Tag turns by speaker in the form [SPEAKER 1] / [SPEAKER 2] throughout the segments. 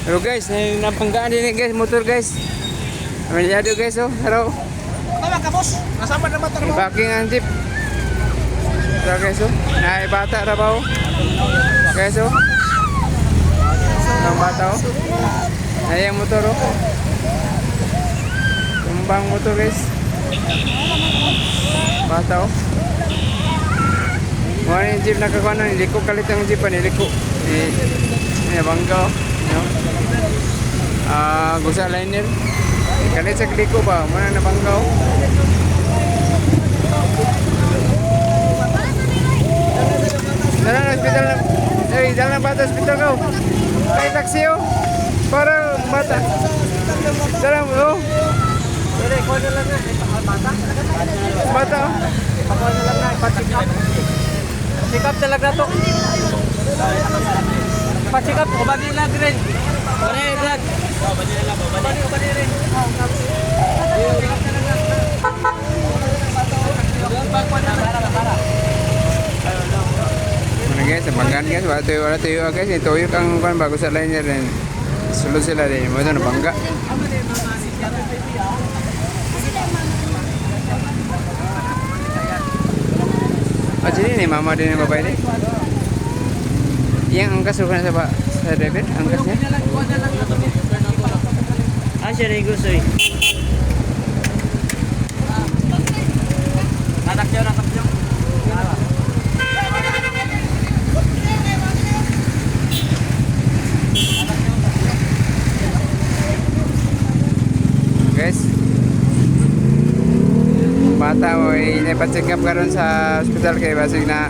[SPEAKER 1] Pero guys, napanggaan din eh, guys, motor guys. Amilyado guys, oh. Hello.
[SPEAKER 2] Tama ka, boss. Nasama na ba tayo?
[SPEAKER 1] Parking ang jeep. Tara guys, oh. Naibata ra ba, oh. Guys, oh. Ang bata, oh. Ay, ang motor, oh. Tumbang motor, guys. Bata, oh. Mga yung jeep nakakuha na, niliko kalit ang jeep, ah, niliko. Eh, bangga, oh. No? Ah, gusa liner. Kalit sa kliko ba? Muna nabangga, oh. Dala na hospital na. Ay, dala na bata hospital ko. Ay, taxi oh. Para bata. Dala mo oh.
[SPEAKER 2] Kuha na lang na. Bata?
[SPEAKER 1] Bata oh.
[SPEAKER 2] Pakuha na lang na. Pa-check up. Check up talaga to. Pa-check up. Ubani lang rin. Ubani lang. Ubani lang. Ubani. Ubani rin. Check up na lang na.
[SPEAKER 1] Ano guys, ang banggaan guys. Wala tayo, wala tayo guys. Ituyok ang kwan bago sa liner rin. Sulod sila rin. Mo ito nabangga. Ah, sini ni mama din yung babae ni. Yang angkas bukan sa ba sa driver, angkasnya.
[SPEAKER 2] Ah, siya rin gusto eh. Natakyaw, natakyaw.
[SPEAKER 1] Guys, bata mo eh, pa-check up karon sa hospital kay basig na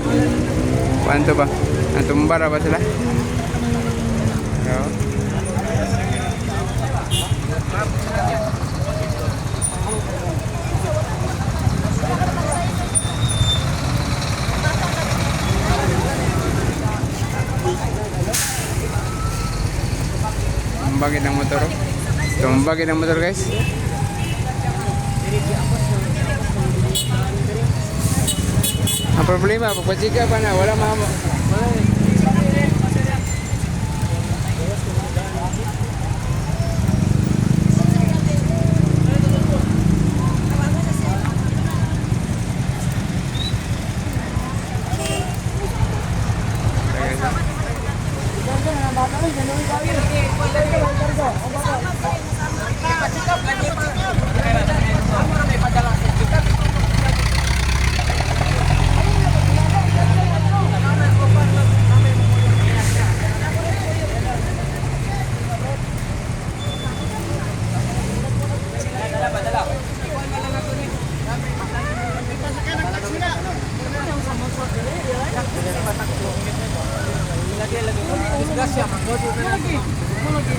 [SPEAKER 1] kwanto ba? Ang tumba ra ba sila? So, tumbagin ang motor. Oh. Tumbagin ang motor guys. Ang problema, pagpa-check up na, wala mama.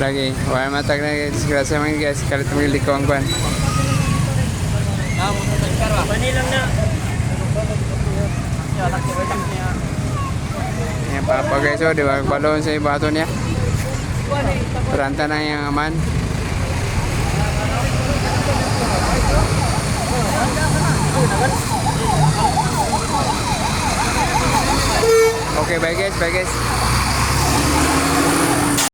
[SPEAKER 1] Lagi, wala matag na disgrasya man guys, kalit mo liko ang kwan.
[SPEAKER 2] Ubani lang na.
[SPEAKER 1] Yan papa guys, oh, di ba? Balon sa ibato niya. Ranta na yung aman. Okay, bye guys, bye guys.